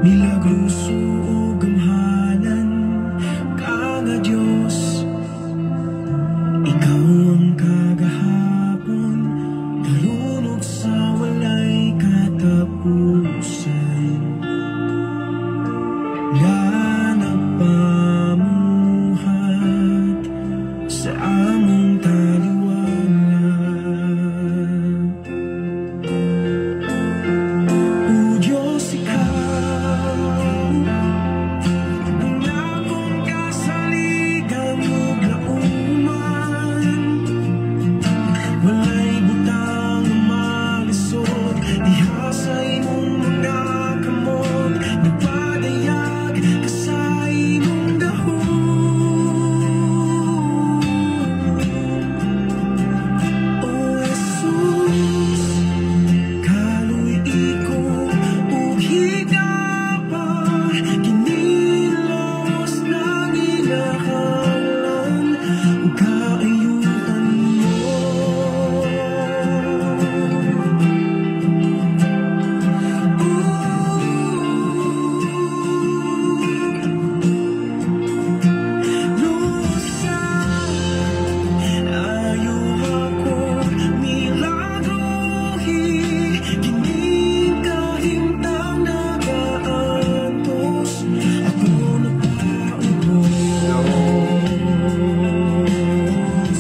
Milagroso ug gamhanan ka nga Dios. Ikaw ang kagahapon, karon ug sa walay katapusan, nga nagpamuhat sa among taliwala. O Diyos, ikaw ang akong kasaligan ug lauman. Walay butang malisod diha sa imong mga kamot. Nagpadayag ka sa imong gahom. O Jesus, kaluy-i ko ug higaba, kining lawas nanginahanglan ug kaayuhan mo. Lusa, ayo ako milagrohi, kining kahimtang nagaantos ako So, nagpaubos.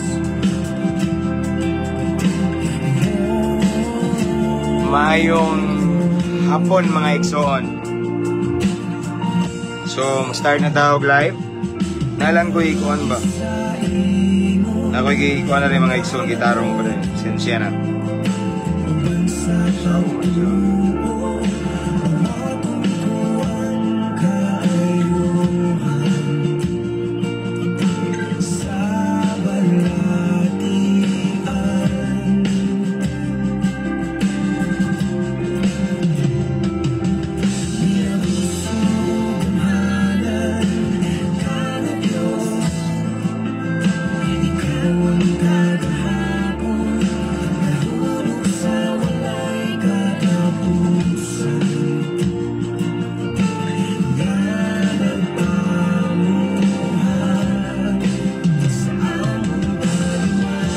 Maayong hapon, mga igsoon. So, start na tawag live. Nalang ko ikuan ba? Sa imo Ako ikuan na rin, mga igsoon, gitarong pa rin. Sensya na. uban sa So, medyo pagtuo, mawaton ko ang kaayuhan sa balatian. Milagroso ug gamhanan ka nga Dios. Ikaw ang kagahapon, karon ug sa walay katapusan, nga nagpamuhat sa among taliwala.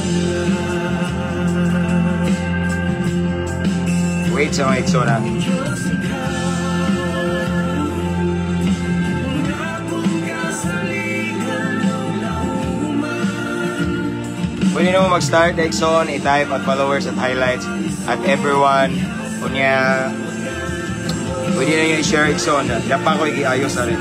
Wait sa mga igsoon ha. Diyos, ikaw ang akong kasaligan ug lauman. Pwede na mo mag-start, igsoon, i-type at followers at highlights at everyone. Unya, pwede na nyo i-share, igsoon. Dapat ko i-ayos na rin.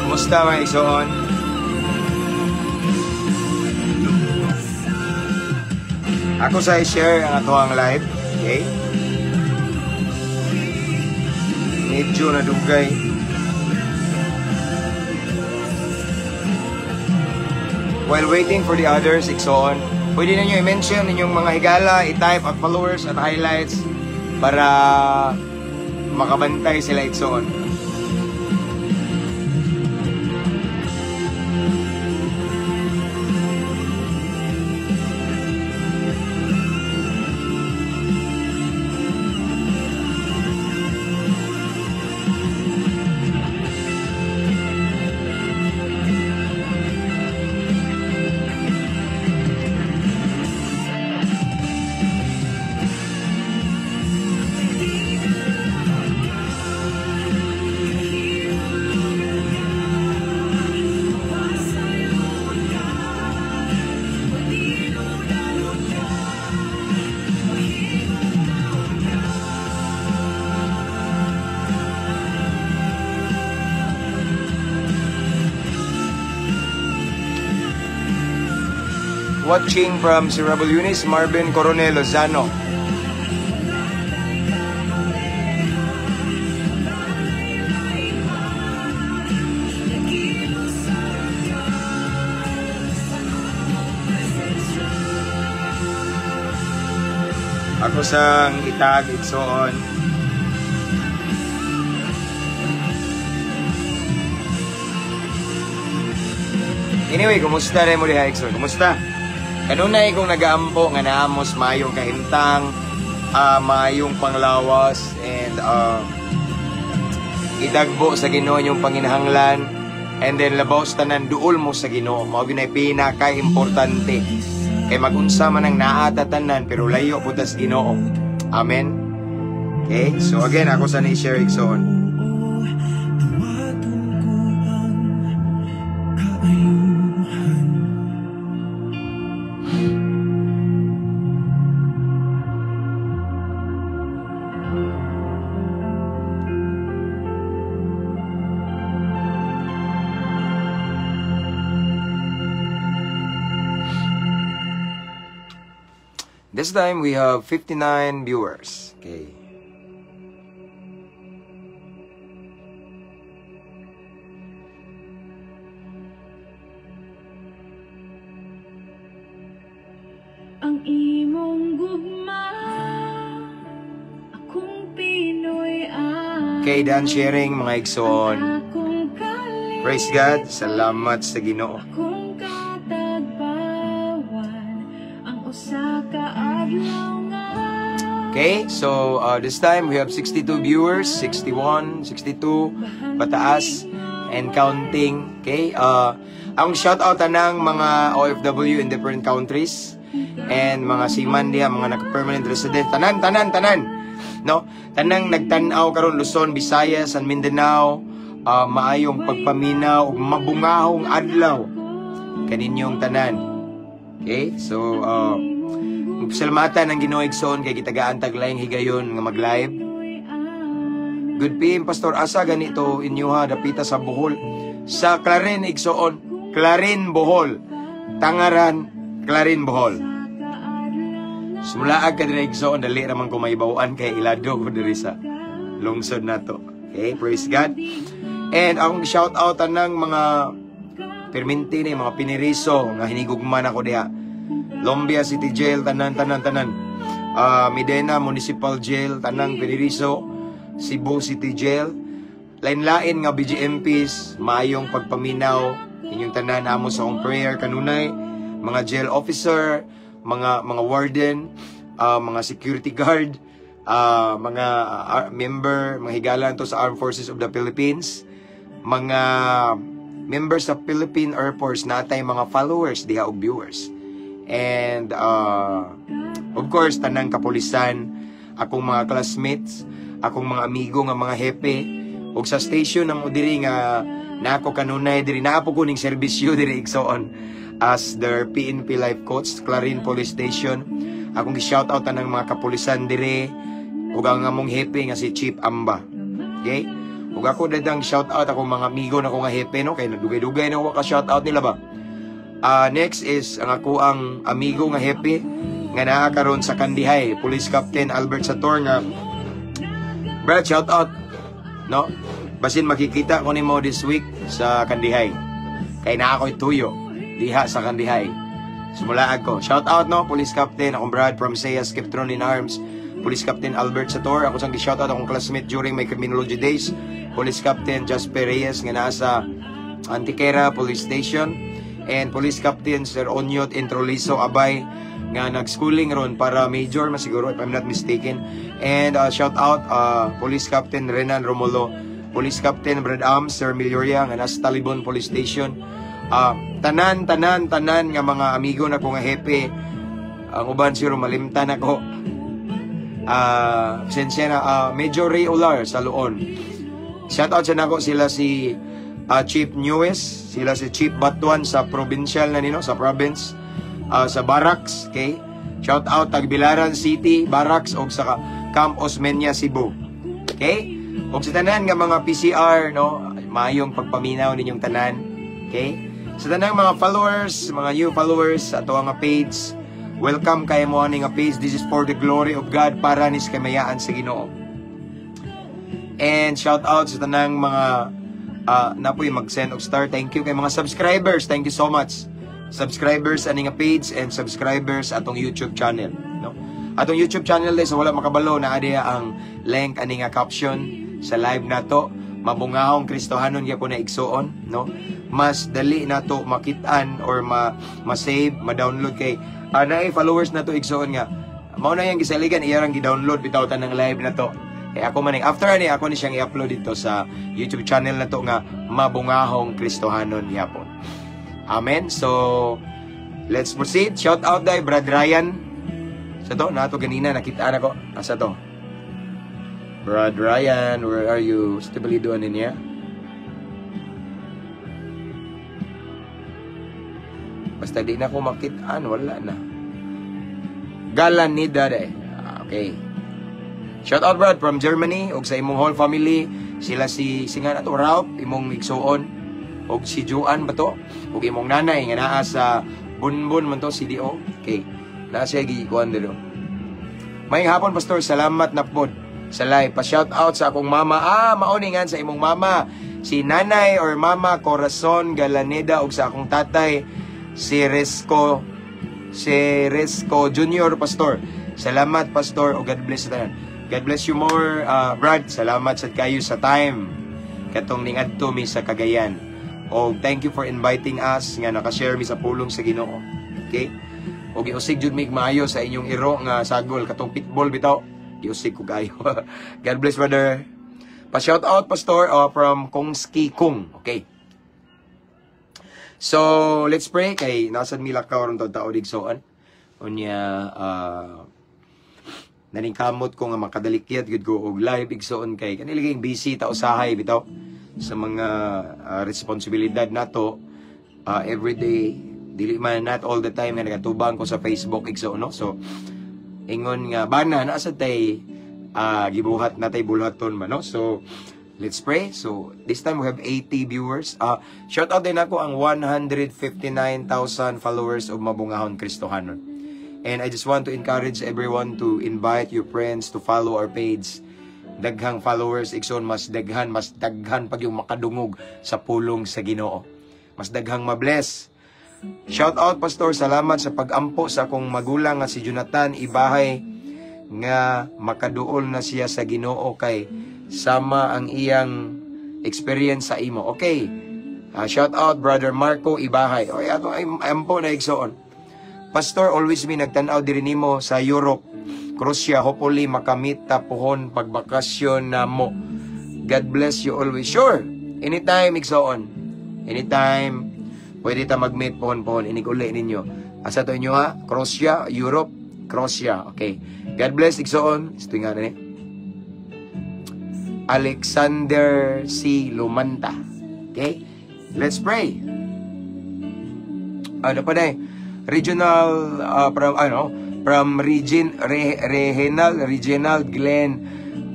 Kumusta, mga igsoon? Ako sa i-share ang atoang live. Okay? Medyo nadugay. While waiting for the others, igsoon, pwede na nyo i-mention inyong mga higala, i-type at followers at highlights para makabantay sila, igsoon. Watching from si Rebel Eunice, Marvin Coronel Lozano. Ako sang itag, igsoon. Anyway, kumusta rin mo diha, igsoon? Kumusta? Kanunay kong nagaampo nga naamos maayong kahimtang, maayong panglawas, and idagbo sa Ginoo yung panginahanglan, and then labaw sa tanan duol mo sa Ginoo. Mao gyud nay pinaka-importante. Kay magunsa man ang naa ta tanan pero layo pud ta sa Ginoo. Amen. Okay? So again, ako sa ni-share, igsoon. Duwaton ko ang kaayuhan. This time we have 59 viewers. Okay. Ang imong gugma, akong Pinoy ang Okay, done sharing, mga igsoon. akong kalit, Praise God. Salamat sa Ginoo. akong katagbawan, ang usa ka adlaw nga Okay, so this time we have 62 viewers, 61, 62, pataas, and counting. Okay, ang shout out tanang mga OFW in different countries and mga seaman diha, mga naka-permanent resident, tanan, tanan, tanan. No? Tanang nagtan-aw karon Luzon, Visayas, and Mindanao, maayong pagpaminaw ug mabungahong adlaw kaninyong tanan. Okay? So salamatan ang Ginoo, igsoon, kay gitagaan tag laing higayon nga mag-live. Good PM, Pastor, asa ganito inyuha dapita sa Bohol? Sa Clarin, igsoon. Clarin, Bohol. Tangaran, Clarin, Bohol. Sumulaag ka diri, igsoon, dali ra man ko mahibaw-an kay ilado ko diri sa lungsod nato. Okay, praise God. And akong shout out tanang mga perminti ni mga piniriso nga hinigugma nako diha. Lumbia City Jail, tanan, tanan, tanan. Medina Municipal Jail, tanang piniriso. Cebu City Jail. Lain-lain nga BGMPs, maayong pagpaminaw inyong tanan, amo sa akong prayer kanunay. Mga jail officer, mga warden, mga security guard, mga member, mga higalan to sa Armed Forces of the Philippines, mga members sa Philippine Air Force, natay mga followers diha og viewers. And of course, tanang kapulisan, akong mga classmates, akong mga amigo nga mga hepe, ug sa station ng diri nga nako kanunay diri, naa po ko ning serbisyo diri, igsoon, as their PNP life coach, Clarin Police Station. Akong gi-shout out tanang mga kapulisan diri ug ang among hepe nga si Chief Amba. Okay? Ug ako dadang shout out akong mga amigo nako nga hepe, no, kay dugay-dugay na ko ka shout out nila ba. Next is ang ako ang amigo nga hepe nga naa karon sa Kandihay, Police Captain Albert Sator nga Brad, shout out, no? Basin makikita ko nimo this week sa Kandihay. Kay naa ako'y tuyo diha sa Kandihay. Sumulaag ko. Shout out, no, Police Captain, akong Brad from Seiya Skiptron in Arms. Police Captain Albert Sator, ako sang gi-shout out akong classmate during my criminology days, Police Captain Jasper Reyes nga naa sa Antiquera Police Station, and Police Captain Sir Onyot Introliso Abay nga nag-schooling ron para major masiguro, if I'm not mistaken. And shout out Police Captain Renan Romulo, Police Captain Brad Am Sir Milioria nga nasa Talibon Police Station. Tanan, tanan, tanan nga mga amigo na ko nga hepe, ang uban siguro malimtan ako. Pasensya na, Major Ray Olar sa Luon. Shout out sa nako sila si Chief Newes, sila si Chief Batuan sa provincial na nino, sa province, sa Barracks, okay? Shout out Tagbilaran City, Barracks og sa Camp Osmeña, Cebu. Okay? Og sa tanan nga mga PCR, no, maayong pagpaminaw ninyong tanan. Okay? Sa tanang mga followers, mga new followers sa ato nga page, welcome kay mo ani nga page. This is for the glory of God, para ni sa kamayaan sa Ginoo. And shout out sa tanang mga napoy mag-send og star. Thank you kay mga subscribers. Thank you so much. Subscribers ani nga page and subscribers atong YouTube channel, no? Atong YouTube channel day, sa wala makabalo, naa diha ang link ani nga caption sa live nato. Mabungahong Kristohanon gyapon na, igsuon, no? Mas dali nato makitaan or ma ma-save, ma-download kay naay followers nato, igsuon, nga mao na yang gisaligan, iyarang gi-download bitaw tanang live nato. Kay ako man after ani, ako ni siyang i-upload dito sa YouTube channel nato nga Mabungahong Kristohanon gyapon. Amen. So let's proceed. Shout out dai Brad Ryan. Sa to, nato ganina nakita na ko. Asa to? Brad Ryan, where are you? Sa tibalidoan niya? Basta di na ko makitaan, wala na. Galan ni Dade. Okay. Shout out, Brad, from Germany ug sa imong whole family, sila si singa na to, Ralph, imong igsuon, ug si Juan ba to, ug imong nanay nga naa sa Bunbun man to, CDO. Okay. Naa siya gikuan dito. May hapon, Pastor, salamat na pod sa live. Pa shout out sa akong mama. Ah, mauningan sa imong mama. Si Nanay or Mama Corazon Galaneda ug sa akong tatay si Resco Junior, Pastor. Salamat, Pastor, o God bless sa tanan. God bless you more, Brad. Salamat sad kayo sa time katong ningadto mi sa Cagayan. O thank you for inviting us nga nakashare mi sa pulong sa Ginoo. Okay? O giusig jud mig maayo sa inyong iro nga sagol, katong pitbull bitaw. Giusig ko kayo. God bless, brother. Pa shout out, Pastor, from Kongski Kung. Okay. So, let's pray kay nasad mi lakaw ron tao digsoon. Unya naningkamot ko nga makadalikyat gud ko og live, igsoon, kay kanila busy ta usahay bitaw sa mga responsibilidad nato everyday. Dili man not all the time nga nagatubang ko sa Facebook, igsoon, no? So ingon nga bana naa sa tay gibuhat na tay bulhaton man, no? So let's pray. So this time we have 80 viewers. Shout out din ako ang 159,000 followers of Mabungahon Kristohanon. And I just want to encourage everyone to invite your friends to follow our page. Daghang followers, igsoon, mas daghan pag yung makadungog sa pulong sa Ginoo. Mas daghang mabless. Shout out, Pastor, salamat sa pagampo sa akong magulang nga si Jonathan Ibahay nga makaduol na siya sa Ginoo kay sama ang iyang experience sa imo. Okay. Shout out Brother Marco Ibahay. Okay, ato ay ampo na, igsoon. Pastor, always mi nagtan-aw diri nimo sa Europe. Croatia, hopefully makamit ta pohon pagbakasyon na mo. God bless you always. Sure. Anytime, igsoon. Anytime pwede ta mag-meet pohon-pohon inig uli ninyo. Asa to inyo ha? Croatia, Europe, Croatia. Okay. God bless, igsoon. Ito nga na ni. Alexander C. Lumanta. Okay? Let's pray. Ano pa na? Regional from ano? From region Regional Glenn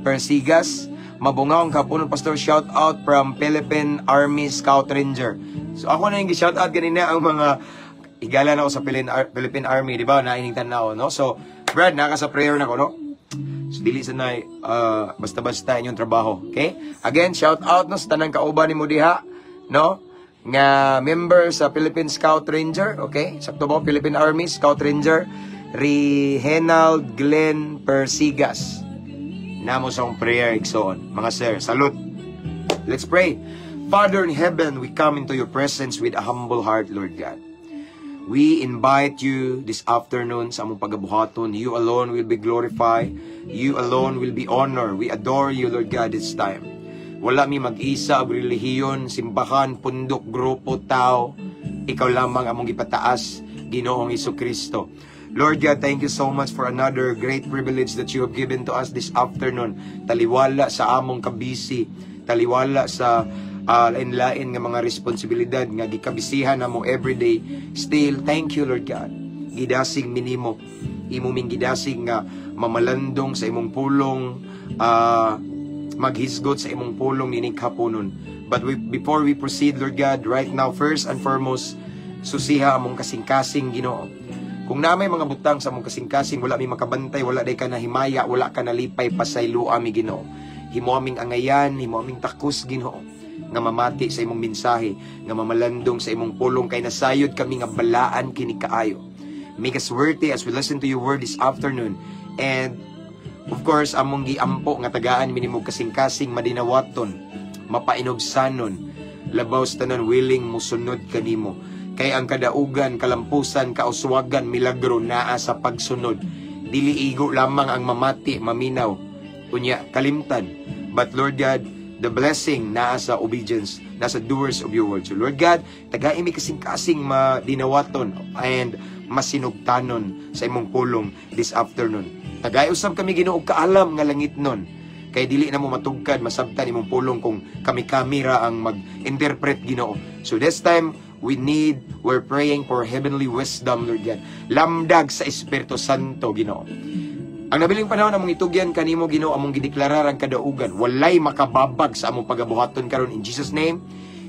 Persigas. Mabungahong kapunon, Pastor, shout out from Philippine Army Scout Ranger. So ako na yung shout out ganina ang mga igala na ako sa Philippine Army, di ba? Naining tanaw, no? So, Brad, naka sa prayer na ko, no? So, dili sa na basta-basta inyong trabaho. Okay? Again, shout out, no, sa tanang kauban nimo diha, no? Nga member sa Philippine Scout Ranger, okay? Sakto ba? Philippine Army Scout Ranger, Reginald Glenn Persigas. Namo sa akong prayer, igsoon. Mga sir, salute. Let's pray. Father in heaven, we come into your presence with a humble heart, Lord God. We invite you this afternoon sa among pagabuhaton. You alone will be glorified. You alone will be honored. We adore you, Lord God, this time. Wala mi mag-isa og relihiyon, simbahan, pundok, grupo, tao. Ikaw lamang among gipataas, Ginoong Kristo. Lord God, thank you so much for another great privilege that you have given to us this afternoon. Taliwala sa among kabisi, taliwala sa lain-lain nga mga responsibilidad nga gikabisihan namo everyday. Still, thank you, Lord God. Gidasig minimo, imo ming gidasig nga mamalandong sa imong pulong, maghisgot sa imong pulong nining kapunon. But before we proceed, Lord God, right now, first and foremost, susiha among kasing-kasing, Ginoo. Kung na may mga butang sa among kasing-kasing, wala mi makabantay, wala day ka nahimaya, wala ka nalipay, pasayloa mi, Ginoo. Himo aming angayan, himo aming takos, Ginoo, nga mamati sa imong mensahe, nga mamalandong sa imong pulong kay nasayod kami nga balaan kini kaayo. Make us worthy as we listen to your word this afternoon. And of course, among giampo nga tagaan mi nimo kasing-kasing madinawaton, mapainugsanon, labaw sa tanan willing musunod kanimo. Kay ang kadaugan, kalampusan, kauswagan, milagro naa sa pagsunod. Dili igo lamang ang mamati, maminaw, unya kalimtan. But Lord God, the blessing naa sa obedience, nasa doers of your word. So Lord God, tagai mi kasing-kasing madinawaton and masinugtanon sa imong pulong this afternoon. Tagai usab kami, Ginoo, og kaalam nga langit nun. Kay dili na mo matugkad, masabtan imong pulong kung kami-kami ra ang mag-interpret, Ginoo. So this time, we're praying for heavenly wisdom, Lord God. Lamdag sa Espiritu Santo, Ginoo. Ang nabiling panahon among itugyan kanimo, Ginoo, among gideklarar ang kadaugan. Walay makababag sa among pagabuhaton karon in Jesus' name.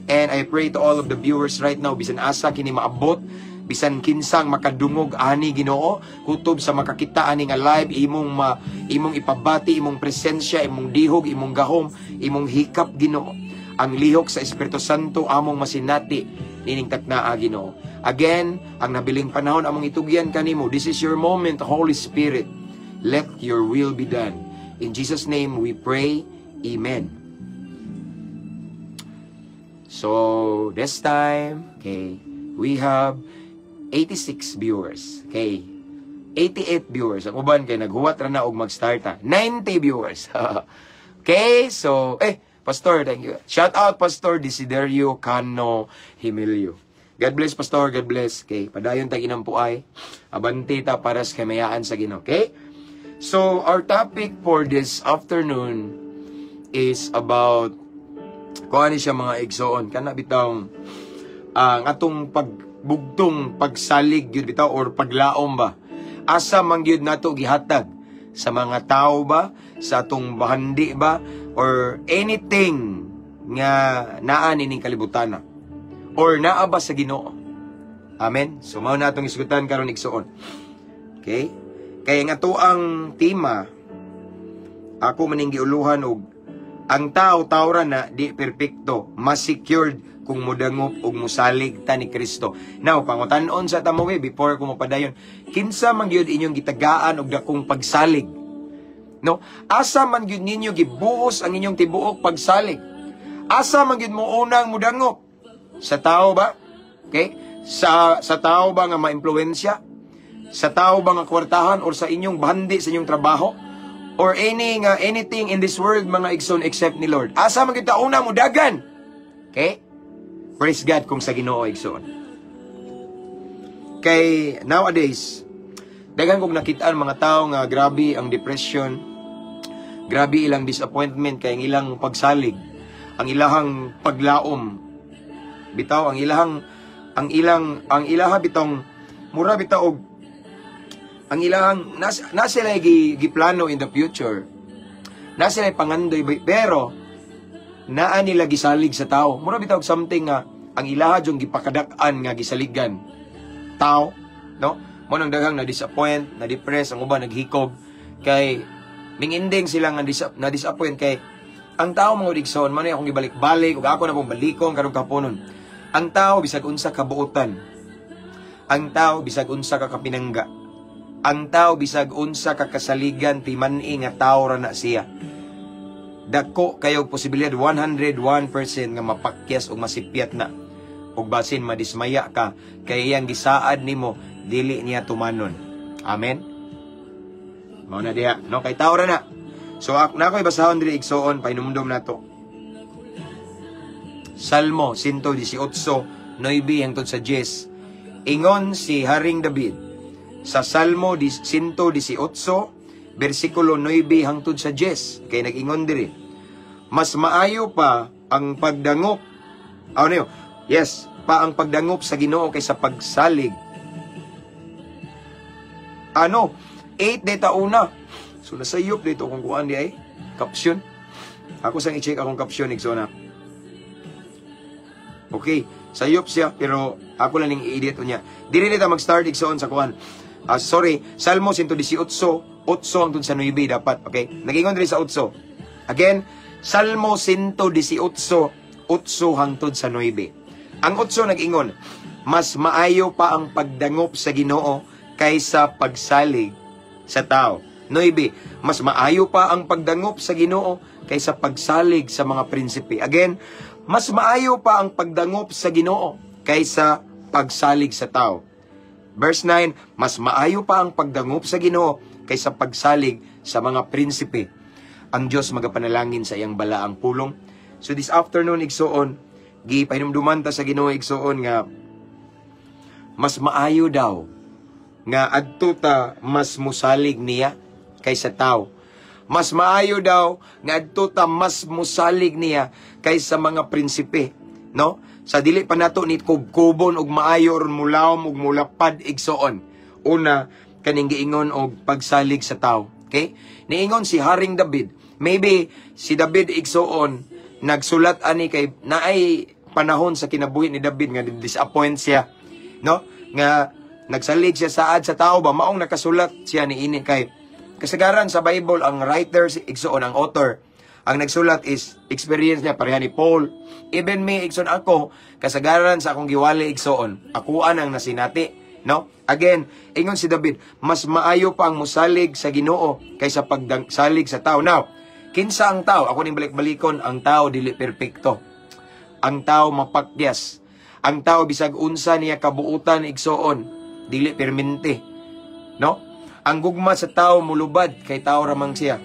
And I pray to all of the viewers right now, bisan asa kini maabot, bisan kinsang makadungog ani, Ginoo, kutob sa makakita ani nga live, imong ipabati imong presensya, imong dihog, imong gahom, imong hikap, Ginoo. Ang lihok sa Espiritu Santo among masinati nining taknaa, Ginoo. Again, ang nabiling panahon among itugyan kanimo. This is your moment, Holy Spirit. Let your will be done. In Jesus' name we pray. Amen. So, this time, okay, we have 86 viewers. Okay. 88 viewers. Ang uban kay naghuwat ra na og mag-start ha. 90 viewers. Okay, so, eh, Pastor, thank you. Shout out, Pastor Desiderio Cano Himilio. God bless, Pastor. God bless. Okay, padayon tag inampuay. Abante ta para sa kamayaan sa Ginoo. Okay? So, our topic for this afternoon is about kung ano siya, mga igsoon, kana bitawng ang atong pagbugtong pagsalig gyud bitaw or paglaom ba, asa man gyud nato gihatag, sa mga tao ba, sa atong bahandi ba, or anything nga naa nining kalibutan, or naa ba sa Ginoo? Amen. So mao na atong isgutan karon, igsoon. Okay, kay ang ato ang tema, ako maning giuluhan og "Ang tao tao ra na, di perpekto, mas secured kung mudangop og musalig ta ni Kristo." Now, pangutan-on sa tamo eh, before ko mopadayon, kinsa man gyud inyong gitagaan og dakong pagsalig? No? Asa man gyud ninyo gibuhos ang inyong tibuok pagsalig? Asa man gyud mo unang mudangop? Sa tao ba? Okay? Sa tao ba nga maimpluwensya? Sa tao ba nga kwartahan or sa inyong bahandi sa inyong trabaho? Or any nga anything in this world, mga igsoon, except ni Lord? Asa man kita una mudagan? Okay? Praise God kung sa Ginoo, igsoon. Kay nowadays, daghan kong nakitaan mga tao nga grabe ang depression, grabe ilang disappointment kay ang ilang pagsalig, ang ilahang paglaom. Bitaw ang ilahang ang ilang ang ilaha bitong mura bitaw og ang ilahang na sila giplano in the future. Na sila pangandoy, pero naa nila gisalig sa tao. Mura bitaw og something nga ang ilaha jung gipakadak-an nga gisaligan. Tao, no? Mo nang daghang na disappoint, na depress, ang uban naghikog kay minginding sila nga na disappoint kay ang tao, mga igsoon, man akong gibalik-balik ug ako na pong balikon karong kaponon. Ang tao bisag unsa kabuotan. Ang tao bisag unsa ka kapinangga. Ang tao bisag unsa ka kasaligan, timan-i nga tao ra na siya. Dako kayo posibilidad, 101% nga mapakyas o masipyat na. Ug basin madismaya ka kay iyang gisaad nimo dili niya tumanon. Amen. Mao na diha, no, kay tao ra na. So ako na ako'y basahon diri, igsoon, pahinumdom nato. Salmo 118, 9 hangtod sa 10. Ingon si Haring David sa Salmo 118 bersikulo 9 hangtod sa 10 kay nag-ingon diri. Mas maayo pa ang pagdangop. Ano yun? Yes, pa ang pagdangop sa Ginoo kaysa pagsalig. Ano? 8 data una. So nasayop dito kung kuan di ay caption. Ako sang i-check akong caption, igsoon. Okay, sayop siya pero ako lang ning i-edit unya. Diri nita mag-start, igsoon, sa kuan. Ah, sorry, Salmo 118, 8 hangtod sa 9 dapat, okay? Nagingon diri sa 8. Again, Salmo 118, 8 hangtod sa 9. Ang 8 nag-ingon, "Mas maayo pa ang pagdangop sa Ginoo kaysa pagsalig sa tao." 9, mas maayo pa ang pagdangop sa Ginoo kaysa pagsalig sa mga prinsipe. Again, mas maayo pa ang pagdangop sa Ginoo kaysa pagsalig sa tao. Verse 9, mas maayo pa ang pagdangop sa Ginoo kaysa pagsalig sa mga prinsipe. Ang Dios magapanalangin sa iyang balaang pulong. So this afternoon, igsuon, gipahinumduman ta sa Ginoo, igsuon, nga mas maayo daw nga adto ta mas musalig niya kaysa tao. Mas maayo daw nga adto ta mas musalig niya kaysa mga prinsipe, no? Sa dili pa nato ni kubkubon og maayo or mulawom og mulapad, igsoon. Una, kaning giingon og pagsalig sa tao. Okay? Niingon si Haring David. Maybe si David, igsoon, nagsulat ani kay naay panahon sa kinabuhi ni David nga disappoint siya, no? Nga nagsalig siya saad sa tao ba, maong nakasulat siya niini kay kasagaran sa Bible ang writer, igsoon, ang author, ang nagsulat is experience niya, pareha ni Paul. Even me, igsoon, ako kasagaran sa akong giwali, igsoon, akuan ang nasinati, no? Again, ingon si David, mas maayo pa ang musalig sa Ginoo kaysa pagsalig sa tao. Now, kinsa ang tao? Ako ning balik-balikon, ang tao dili perpekto. Ang tao mapakyas. Ang tao, bisag unsa niya kabuutan, igsoon, dili permente, no? Ang gugma sa tao mulubad kay tao ramang siya,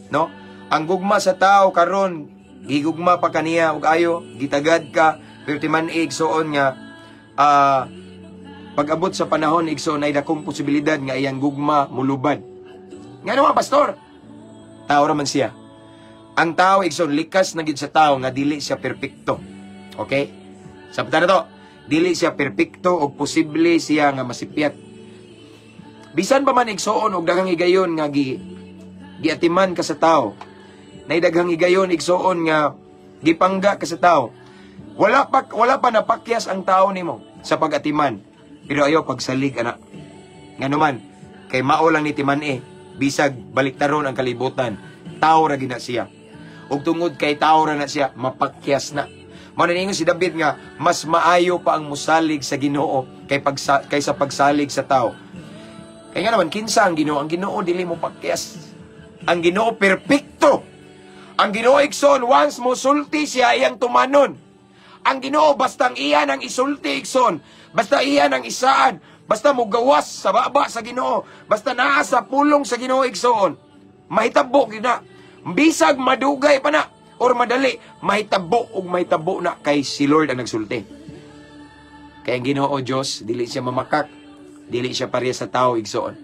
no? Ang gugma sa tao karon gigugma pa kaniya ug ayo, gitagad ka, pero timan igsoon nga pag-abot sa panahon, igsoon, ay dakong posibilidad nga iyang gugma mulubad. Nga naman, pastor? Tao raman siya. Ang tao, igsoon, likas na gid sa tao nga dili siya perpekto. Okay? Sabta na to. Dili siya perpekto og posible siya nga masipyat. Bisan pa man, igsoon, og daghang higayon nga giatiman ka sa tao. Nay daghang higayon, igsoon, nga gipangga ka sa tao. Wala pa napakyas ang tao nimo sa pag-atiman. Pero ayaw pagsalig ana. Ngano man, kay mao lang ni timan eh. Bisag baliktaron ang kalibutan, tao ra gina siya. Ug tungod kay tao ra na siya, mapakyas na. Mao na niingon si David nga mas maayo pa ang musalig sa Ginoo kaysa pagsalig sa tao. Kay nga naman, kinsa ang Ginoo? Ang Ginoo dili mo pakyas. Ang Ginoo perpekto. Ang Ginoo, igsoon, once mo sulti siya, iyang tumanon. Ang Ginoo, basta ang iya nang isulti, igsoon, basta iya nang isaad, basta mo gawas sa baba sa Ginoo, basta naa sa pulong sa Ginoo, igsoon, mahitabo gyud na. Bisag madugay pa na or madali, mahitabo ug mahitabo na kay si Lord ang nagsulti. Kay ang Ginoo Dios, dili siya mamakak, dili siya pareha sa tao, igsoon.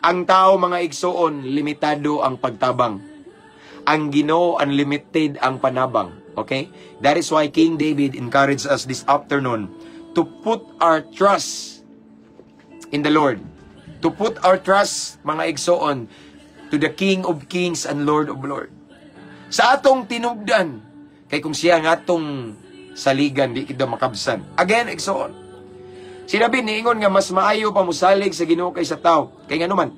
Ang tao, mga igsoon, limitado ang pagtabang. Ang Ginoo, unlimited ang panabang. Okay? That is why King David encouraged us this afternoon to put our trust in the Lord. To put our trust, mga igsoon, to the King of Kings and Lord of Lords. Sa atong tinubdan, kay kung siya ang atong saligan, di kita makabsan. Again, igsoon, si David niingon nga mas maayo pa musalig sa Ginoo kaysa tao. Kay ngano man,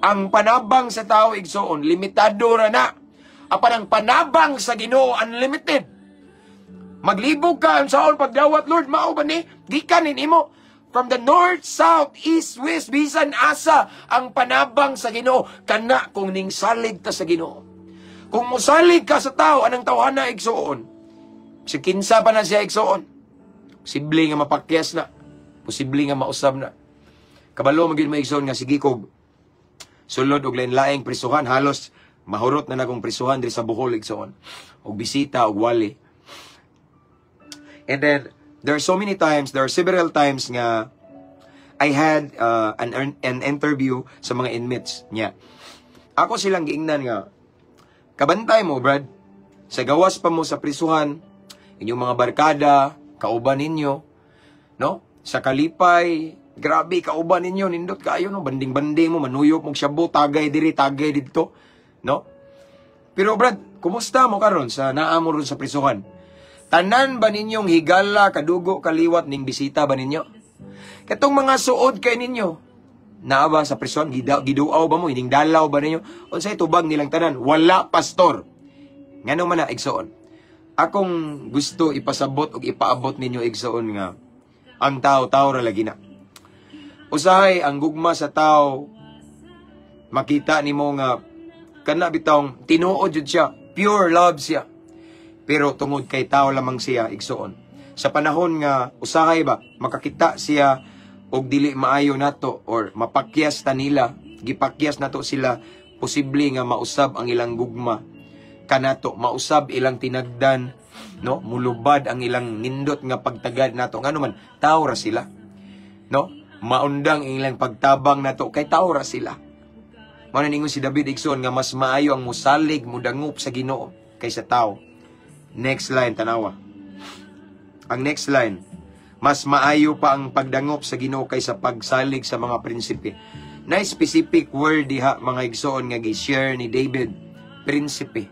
ang panabang sa tao, igsoon, limitado ra na. Apan ang panabang sa Ginoo, unlimited. Maglibog ka unsaon pagdawat, "Lord, mao ba ni?" Gikan imo from the north, south, east, west, bisan asa ang panabang sa Ginoo kana kung ning salig ta sa Ginoo. Kung musalig ka sa tao, anang tawhana, igsoon, si kinsa pa na siya, igsoon, posible nga mapakyas na. Posible nga mausab na. Kabalo man gyud mo, igsoon, nga sige kog sulod og lain-laing prisuhan, halos mahurot na nakong prisuhan diri sa Bohol, igsoon. Og bisita og wali. And then there are so many times, there are several times nga I had an interview sa mga inmates niya. Ako silang giingnan nga, "Kabantay mo, Brad, sa gawas pa mo sa prisuhan, inyong mga barkada, kauban ninyo, no? Sa kalipay, grabe, kauban ninyo, nindot kaayo, no? Banding-banding mo, manuyop mong shabu, tagay diri, tagay didto, no? Pero Brad, kumusta mo karon sa naa mo ron sa prisuhan? Tanan ba ninyong higala, kadugo, kaliwat, ning bisita ba ninyo? Katong mga suod kay ninyo, naa ba sa prison, giduaw ba mo, ining dalaw ba ninyo? Unsay tubag nilang tanan?" "Wala, pastor." Ngano man na, igsoon? Akong gusto ipasabot og ipaabot ninyo, igsoon, nga ang tao, tao ra lagi na. Usahay ang gugma sa tao. Makita nimo nga kana bitawng tinuod jud siya, pure love siya. Pero tungod kay tao lamang siya, igsuon. Sa panahon nga usahay ba makakita siya og dili maayo nato or mapakyas ta nila, gipakyas nato sila, posible nga mausab ang ilang gugma kanato, mausab ilang tinagdan, no? Mulubad ang ilang nindot nga pagtagad nato. Ngano man, tao ra sila. No? Maundang ang ilang pagtabang nato kay tao ra sila. Mao na ningon si David, igsoon, nga mas maayo ang musalig, mudangop sa Ginoo kaysa tao. Next line, tanawa. Ang next line, mas maayo pa ang pagdangop sa Ginoo kaysa pagsalig sa mga prinsipe. Na specific word diha, mga igsoon, nga gi-share ni David, prinsipe.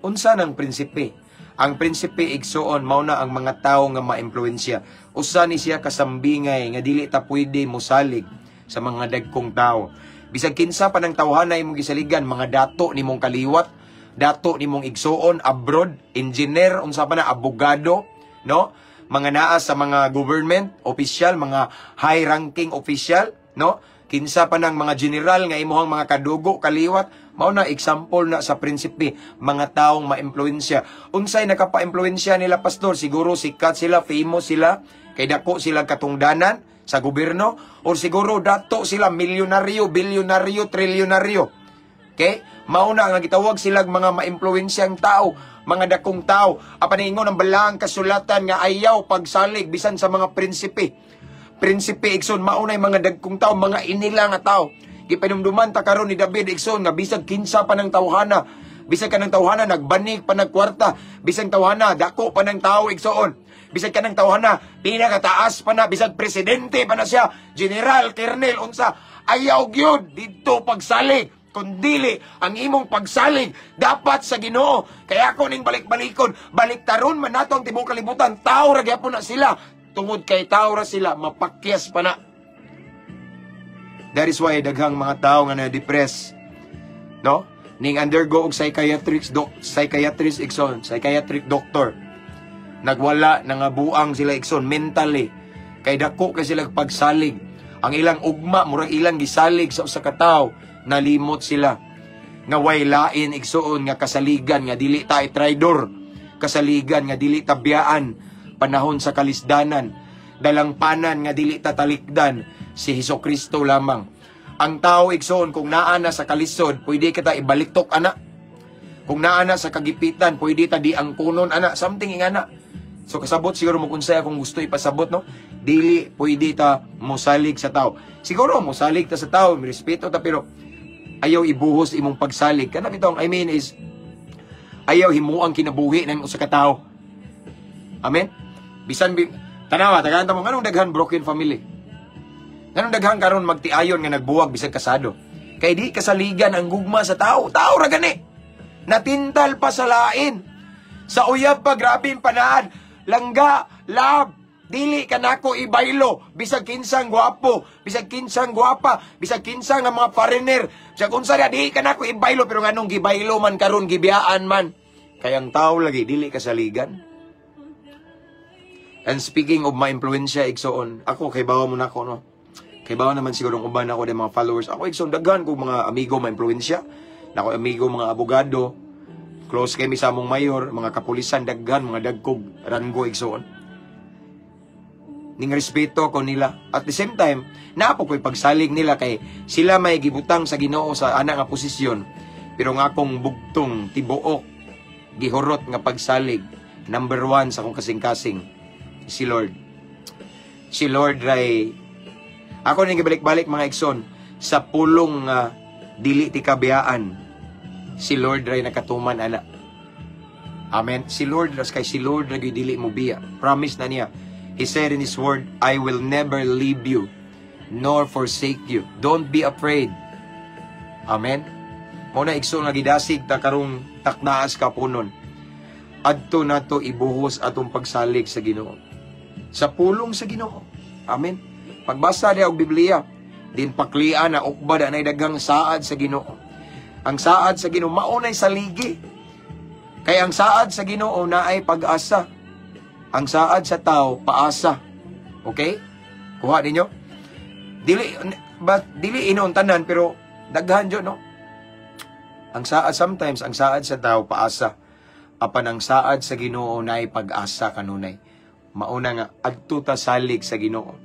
Unsa nang prinsipe? Ang prinsipe, igsoon, mao na ang mga tawo nga maimpluwensya. Usa ni siya kasambingay nga dili ta pwede mosalig sa mga dagkong tao. Bisag kinsa pa ng tawhana imong gisaligan, mga dato nimong kaliwat, dato nimong igsuon abroad, engineer, unsa pa na, abogado, no? Mga naa sa mga government official, mga high ranking official, no? Kinsa pa ng mga general nga imuhang mga kadugo, kaliwat, mao na example na sa prinsipe, mga taong maimpluwensya. Unsay nakapa-impluwensya nila, pastor? Siguro sikat sila, famous sila, kay dako sila katungdanan sa gobyerno, or siguro dato sila, milyonaryo, bilyonaryo, trilyonaryo. Okay? Mao na nga gitawag sila mga maimpluwensyang tao, mga dakong tao. Apan ingon ang balaang kasulatan nga ayaw pagsalig bisan sa mga prinsipe. Prinsipe, igsoon, mao na mga dagkong tao, mga inila nga tao. Gipanumduman ta karon ni David, igsoon, nga bisag kinsa pa ng tawhana, bisag kanang tawhana nagbanig pa nagkwarta, bisag tawhana dako pa ng tao, igsoon. Bisag kanang tawhana pinakataas pa na, bisag presidente pa na siya, general, colonel, unsa, ayaw gyud didto pagsalig. Kundili ang imong pagsalig dapat sa Ginoo. Kaya ako ning balik-balikon, baliktaron man nato ang tibuok kalibutan, tao ra gyapon na sila. Tungod kay tao ra sila, mapakyas pa na. That is why daghang mga tao nga na-depress, no? Ning undergo og psychiatric doc, psychiatrist, igsoon, psychiatric doctor. Nagwala, nangabuang sila, igsoon, mentally. Kay dako kay sila pagsalig. Ang ilang ugma murag ilang gisalig sa usa ka tawo, nalimot sila nga way lain, igsuon, nga kasaligan nga dili ta traidor, kasaligan nga dili ta biyaan panahon sa kalisdanan, dalangpanan nga dili ta talikdan, si Hesus Kristo lamang. Ang tao, igsoon, kung naa na sa kalisod, pwede kita ibaliktok ana. Kung naa na sa kagipitan, pwede ta di ang kunon ana, something ingana. So kasabot siguro mo kung saya kung gusto ipasabot, no? Dili pwede ta mosalig sa tao. Siguro mosalig ta sa tao, respeto ta, pero ayaw ibuhos imong pagsalig. Kana bitong I mean is ayaw himuang kinabuhi ng usa ka tawo. Amen. Bisan bi tanawa, tagaan ta mo, nganong daghan broken family? Nganong daghan karon magtiayon nga nagbuwag bisag kasado? Kay di kasaligan ang gugma sa tao. Tao ra gani. Natintal pa sa lain. Sa uyab pa, grabe ang panaad. Langga, love, dili ka nako ibaylo, bisag kinsang gwapo, bisag kinsang gwapa, bisag kinsa nga mga foreigner, bisag unsa na, dili ka nako ibaylo. Pero nganong gibaylo man karon, gibiyaan man? Kay ang tao lagi dili kasaligan. And speaking of ma-impluensya, igsoon, ako kay bawa mo nako, no. Kay bawa naman siguro ang uban ako ng mga followers. Ako, igsoon, daghan ko mga amigo ma-impluensya. Nako amigo mga abogado, close kay mi sa among mayor, mga kapulisan, daghan mga dagkog ranggo, igsoon. Ning respeto ko nila. At the same time, naa po ko'y pagsalig nila kay sila may gibutang sa Ginoo sa ana nga posisyon. Pero nga akong bugtong tibuok gihurot nga pagsalig, number one sa akong kasing-kasing, si Lord. Si Lord ray ako ning gibalik-balik, mga igsoon, sa pulong nga dili ti kabiyaan, si Lord ray nakatuman ana. Amen. Si Lord ras kay si Lord ra gyud dili mo biya. Promise na niya. He said in His word, "I will never leave you nor forsake you." Don't be afraid. Amen. Mao na, igsoon, nga gidasig ta karong taknaas kapunon. Adto nato ibuhos atong pagsalig sa Ginoo. Sa pulong sa Ginoo. Amen. Pagbasa diha og Biblia, din paklian na ukba da nay daghang saad sa Ginoo. Ang saad sa Ginoo mao nay saligi. Kay ang saad sa Ginoo naay pag-asa. Ang saad sa tao paasa. Okay? Kuha ninyo? Dili but dili inon tanan, pero Daghan jud, no? Ang saad sometimes, ang saad sa tao paasa. Apan ang saad sa Ginoo naay pag-asa kanunay. Mauna nga adto ta salig sa Ginoo.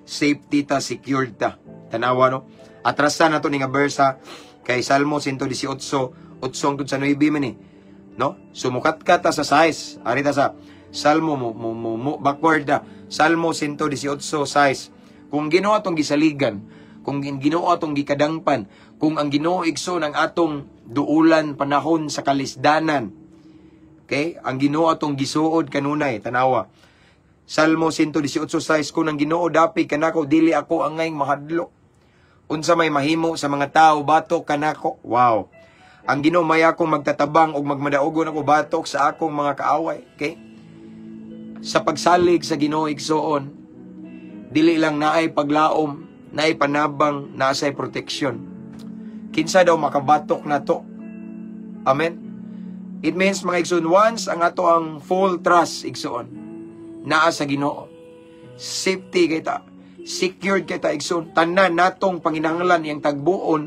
Safety ta, secured ta. Tanawa, no? Atrasan na to ni nga verse ha. Kay Salmo 118, 8 hangtod sa 9 man eh. No? Sumukat ka ta sa size. Ari ta sa Salmo mo backward ta. Salmo 118 size. Kung Ginoo atong gisaligan, kung Ginoo atong gikadangpan, kung ang Ginoo, igsoon, ang atong duulan panahon sa kalisdanan. Okay? Ang Ginoo atong gisuod kanunay, tanawa. Salmo 118:6, "Kung ang Ginoo dapig kanako, dili ako angay mahadlok. Unsa may mahimo sa mga tao batok kanako?" Wow. "Ang Ginoo may akong magtatabang ug magmadaugon ako batok sa akong mga kaaway." Okay? Sa pagsalig sa Ginoo, igsoon, dili lang naay paglaom, naay panabang, naasay protection. Kinsa daw makabatok nato? Amen. It means, mga igsoon, once ang ato ang full trust, igsoon, naa sa Ginoo. Safety kay ta. Secured kay ta, igsoon. Tanan natong panginahanglan iyang tagbuon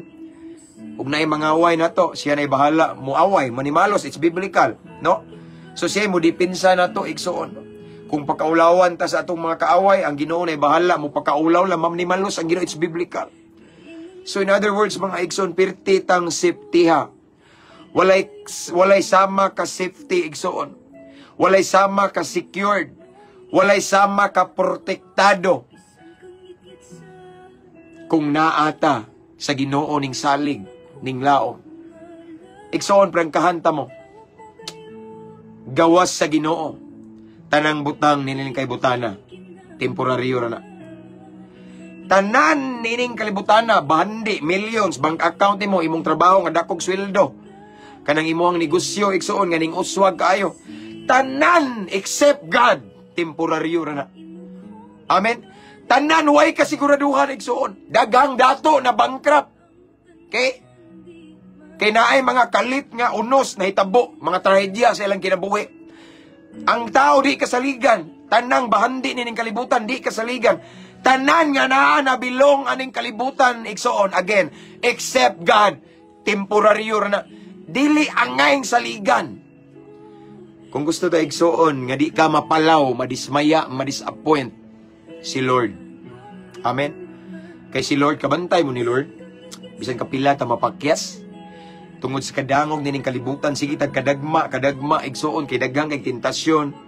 ug naay mangaway nato, siya nay bahala muaway, manimalos, it's biblical, no? So siya mo depensa nato, igsoon. Kung pakaulawan ta sa atong mga kaaway, ang Ginoo nay bahala mo pakaulaw lang, manimalos ang Ginoo, it's biblical. So in other words, mga igsoon, pirti tang safety ha. Walay sama ka safety, igsoon. Walay sama ka secured. Walay sama ka protektado kung naata sa Ginoo ning salig ning laom. Igsoon, prangkahan ta mo. Gawas sa Ginoo, tanang butang nining kaibutana, temporaryo ra na. Tanan nining kalibutana, bahandi, millions, bank account nimo, imong trabaho nga dakog sweldo, kanang imong negosyo, igsoon, nga ning uswag kaayo. Tanan except God, temporaryo ra na. Amen. Tanan way kasiguraduhan, igsoon. Daghang dato na bankrupt. Okay? Kay naay mga kalit nga unos na hitabo, mga trahedya sa ilang kinabuhi. Ang tao di kasaligan, tanang bahandi nining kalibutan di kasaligan. Tanan nga naa na bilong aning kalibutan, igsoon, again, except God, temporaryo ra na. Dili angayng saligan. Kung gusto ta, igsoon, nga di ka mapalaw, madismaya, madisappoint, si Lord. Amen. Kay si Lord, kabantay mo ni Lord. Bisan kapila ta mapakyas, tungod sa kadangog nining kalibutan, sige tag kadagma, kadagma, igsoon, kay daghang kay tentasyon.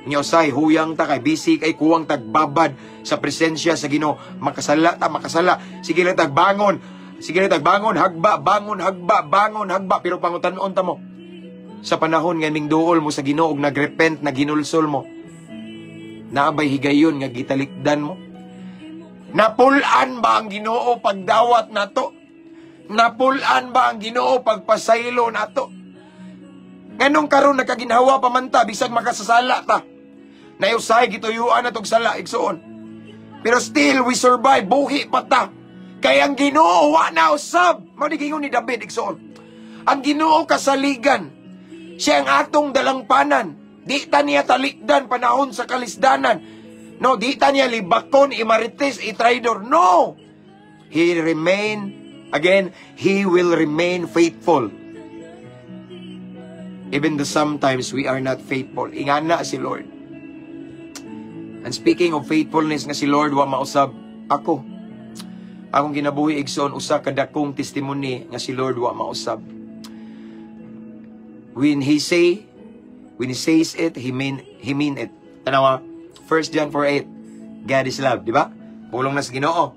Nya usay huyang ta kay busy kay kuwang tagbabad sa presensya sa Ginoo. Makasala ta, makasala. Sige lang tag bangon. Sige lang tag bangon, hagba, bangon, hagba, bangon, hagba, pero pangutan-on ta mo. Sa panahon nga ning duol mo sa Ginoo ug nagrepent, naginulsol mo, naabay higayon nga gitalikdan mo? Napul-an ba ang Ginoo pagdawat nato? Napul-an ba ang Ginoo pagpasaylo nato? Nganong karon nakaginhawa pa man ta bisag makasasala ta? Nayusay gituyuan na tog sala, igsoon. Pero still we survive, buhi pa ta. Kay ang Ginoo wa na usab. Mao ni giingon ni David, igsoon. Ang Ginoo kasaligan. Siya ang atong dalangpanan. Di ta niya talikdan panahon sa kalisdanan. No, di ta niya libakon, imarites, itraidor. No! He remain, again, He will remain faithful. Even though sometimes we are not faithful. Ingana si Lord. And speaking of faithfulness nga si Lord wa mausab, ako, akong kinabuhi, igsoon, usa ka dakong testimony nga si Lord wa mausab. When He says it, He mean it. Tanawa, 1 John 4:8, "God is love," di ba? Pulong na sa Ginoo.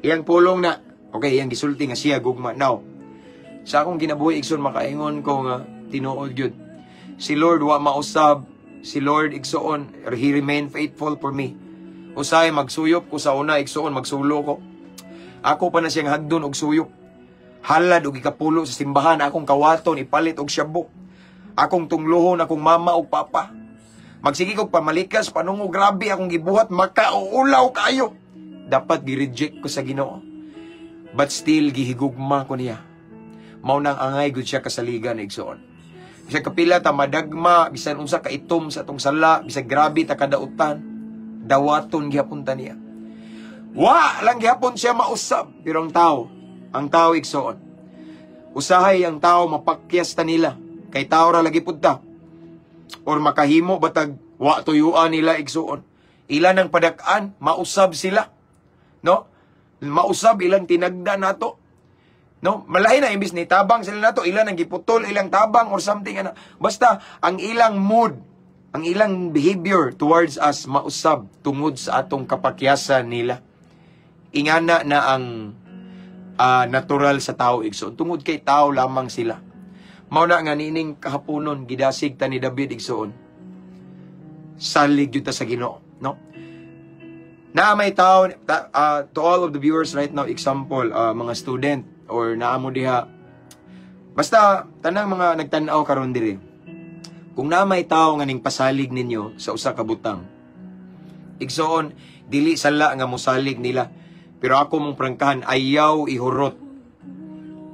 Iyang pulong na, okay, iyang gisulti nga siya gugma. Now, sa akong kinabuhi, igsoon, makaingon ko nga tinuod gyud. Si Lord wa mausab, si Lord, igsoon, He remain faithful for me. Usay magsuyop ko sa una, igsoon, magsulo ko. Ako pa na siyang hagdon og suyop. Halad og ikapulo sa simbahan, akong kawaton ipalit og shabu. Akong tunglohon akong mama ug papa. Magsige kog pamalikas, panungo, grabe akong gibuhat, makauulaw kaayo. Dapat gi-reject ko sa Ginoo. But still gihigugma ko niya. Mao nang angay gud siya kasaligan, igsoon. Bisag kapila ta madagma, bisan unsa ka itom sa atong sala, bisag grabe ta kadautan, dawaton gihapon ta niya. Wa lang gihapon siya mausab, pero ang tao, Ang tao, igsoon. Usahay ang tao mapakyas ta nila kay tao ra lagi pud ta. Or makahimo batag wa tuyuan nila, igsuon. Ilan ang padak-an, mausab sila. No? Mausab ilang tinagda nato. No? Malahi na imbis ni tabang sila nato, ilan ang giputol ilang tabang or something ana. Basta ang ilang mood, ang ilang behavior towards us mausab tungod sa atong kapakyasan nila. Ingana na ang natural sa tao, igsoon, tungod kay tao lamang sila. Mao na nga niining kahaponon gidasig ta ni David, igsoon. Salig gyud ta sa Ginoo, no? Na may tao ta, to all of the viewers right now, example, mga student or naa mo diha, basta tanang mga nagtan-aw karon diri, kung na may tao nga ning pasalig ninyo sa usa ka butang, igsoon, dili sala nga mosalig nila, pero ako mong prangkahan, ayaw ihurot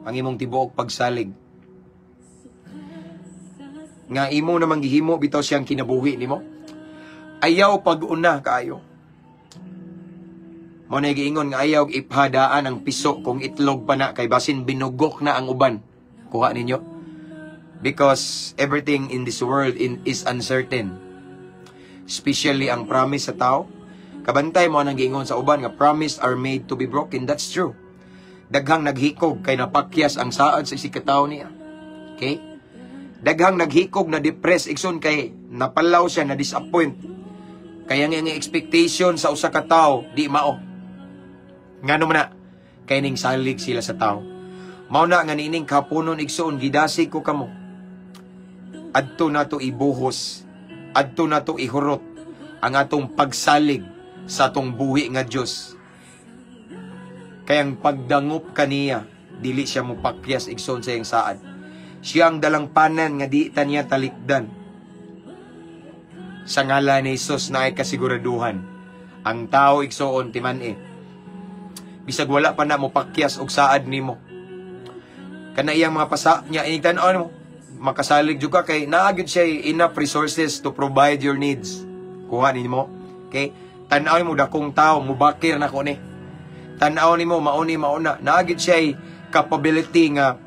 ang imong tibuok pagsalig nga imo namang gihimo bitaw siyang kinabuhi nimo. Ayaw pag-una kaayo. Mo na giingon nga ayaw iphadaan ang piso kung itlog pa na kay basin binugok na ang uban. Kuha ninyo? Because everything in this world is uncertain. Especially ang promise sa tao. Kabantay mo ang giingon sa uban nga promise are made to be broken. That's true. Daghang naghikog kay napakyas ang saad sa isigkatawo niya. Okay? Daghang naghikog na depressed, igsoon, kay napalaw siya, na disappoint. Kaya nga ang expectation sa usa ka tawo di mao. Ngano man na? Kay ning salig sila sa tao. Mao na nga niining kahaponon, igsoon, gidasig ko kamo. Adto nato ibuhos, adto nato ihurot ang atong pagsalig sa atong buhi nga Dios. Kay ang pagdangop kaniya, dili siya mopakyas, igsoon, sa iyang saad. Siya ang dalangpanan nga di ta niya talikdan. Sa ngalan ni Jesus na ay kasiguraduhan. Ang tao, igsoon, timan-i. Bisag wala pa na mopakyas og saad nimo. Kana iyang mga pasa niya inig tan-aw nimo, makasalig jud ka kay naa gyud siya enough resources to provide your needs. Kuha nimo. Okay? Tan-aw nimo dakong tao, mubakir na ko ni. Tan-aw nimo mauni mauna, naa gyud siya capability nga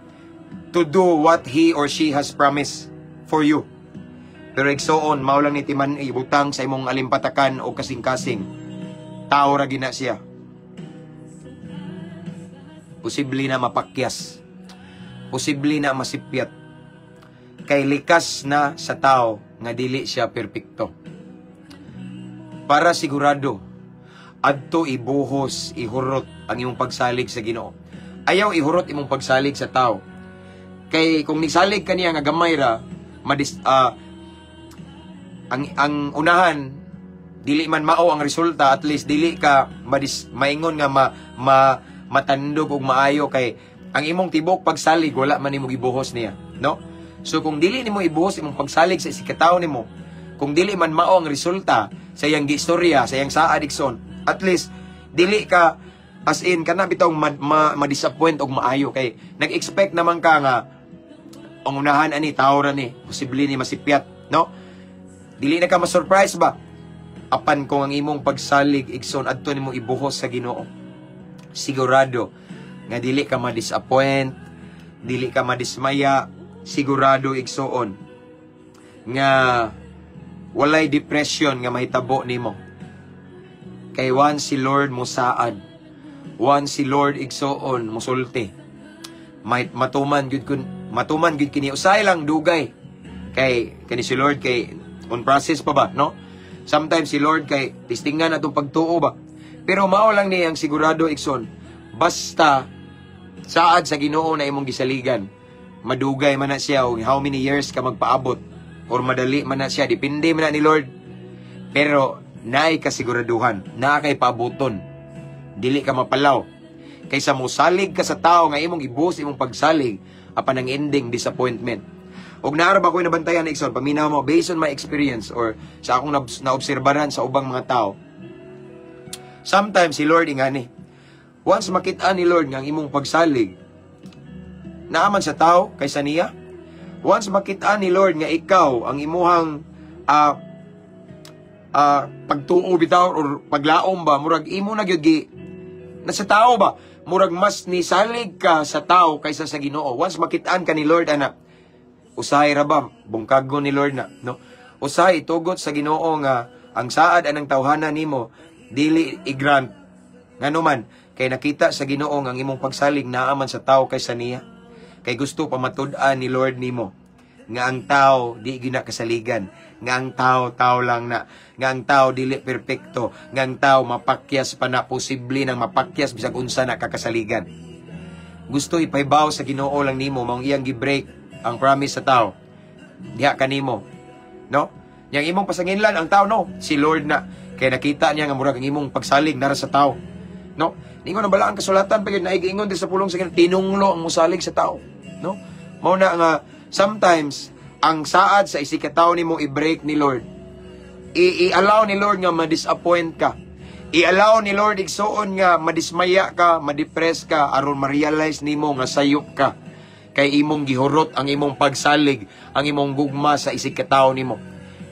to do what he or she has promised for you. Pero igsoon, mao lang ni timan ibutang sa imong alimpatakan o kasing-kasing. Tao ra gina siya. Posible na mapakyas. Posible na masipyat. Kay likas na sa tao nga dili siya perpekto. Para sigurado, adto ibuhos, ihurot ang imong pagsalig sa Ginoo. Ayaw ihurot imong pagsalig sa tao. Kay kung nisalig ka niya nga gamay ra, ang unahan dili man mao ang resulta, at least dili ka maingon nga ma, ma matandog og maayo kay ang imong tibok pagsalig wala man nimo gibuhos niya, no? So kung dili nimo ibuhos imong pagsalig sa isigkatawo nimo, kung dili man mao ang resulta sa iyang giistorya, sa iyang saad, igsoon, at least dili ka as in kana bitong ma-disappoint og maayo kay nag-expect naman ka nga ang unahan ani tao ra ni, posible ni masipyat, no? Dili na ka ma-surprise ba. Apan kung ang imong pagsalig, igsoon, adto nimo ibuhos sa Ginoo, sigurado nga dili ka ma-disappoint, dili ka madismaya, sigurado, igsoon, nga walay depression nga mahitabo nimo. Kay once si Lord mosaad, once si Lord, igsoon, musulti, may matuman gyud kun matuman gyud kini. Usahay lang dugay kay kani si Lord kay on process pa ba, no? Sometimes si Lord kay testingan atong pagtuo ba, pero mao lang ni ang sigurado, igsoon, basta saad sa Ginoo na imong gisaligan, madugay man na siya og how many years ka magpaabot or madali man na siya, depende man na ni Lord, pero naay kasiguraduhan naa kay paabuton, dili ka mapalaw kaysa mosalig ka sa tao nga imong ibuhos imong pagsalig apan ang ending disappointment. Og naa ra ba ko'y nabantayan, igsoon, paminaw mo, based on my experience or sa akong naobserbaran sa ubang mga tao. Sometimes si Lord ingani. Once makita ni Lord nga ang imong pagsalig naaman sa tao kaysa niya, once makita ni Lord nga ikaw ang imuhang pagtuo bitaw or paglaom ba, murag imo na gyud gi Nasa tao ba? Murag mas nisalig ka sa tao kaysa sa Ginoo. Once makitaan ka ni Lord ana, usahay ra ba bungkagon ni Lord na, no? Usahay itugot sa Ginoo nga ang saad anang tawhana nimo dili i-grant. Ngano man kay nakita sa Ginoo nga ang imong pagsalig naa man sa tao kaysa niya. Kay gusto pamatud-an ni Lord nimo nga ang tao di gyud na kasaligan, nga ang tao tao lang na, nga ang tao dili perpekto, nga ang tao mapakyas pa na, posible nang mapakyas bisag unsa na kakasaligan. Gusto ipahibaw sa Ginoo lang nimo, maong iyang gi-break ang promise sa tao diha kanimo, no? Yang imong pasanginlan ang tao, no, si Lord na, kay nakita niya nga murag ang imong pagsalig nara sa tao, no? Ningon ang balaang kasulatan pa gyud, naigiingon din sa pulong sa Ginoo, tinunglo ang musalig sa tao, no? Mao na nga sometimes ang saad sa isig ka tawo nimo i-break ni Lord. I-allow ni Lord nga ma-disappoint ka. I-allow ni Lord, igsuon, nga madismaya ka, ma-depress ka aron ma-realize nimo nga sayop ka. Kay imong gihurot ang imong pagsalig, ang imong gugma sa isig ka tawo nimo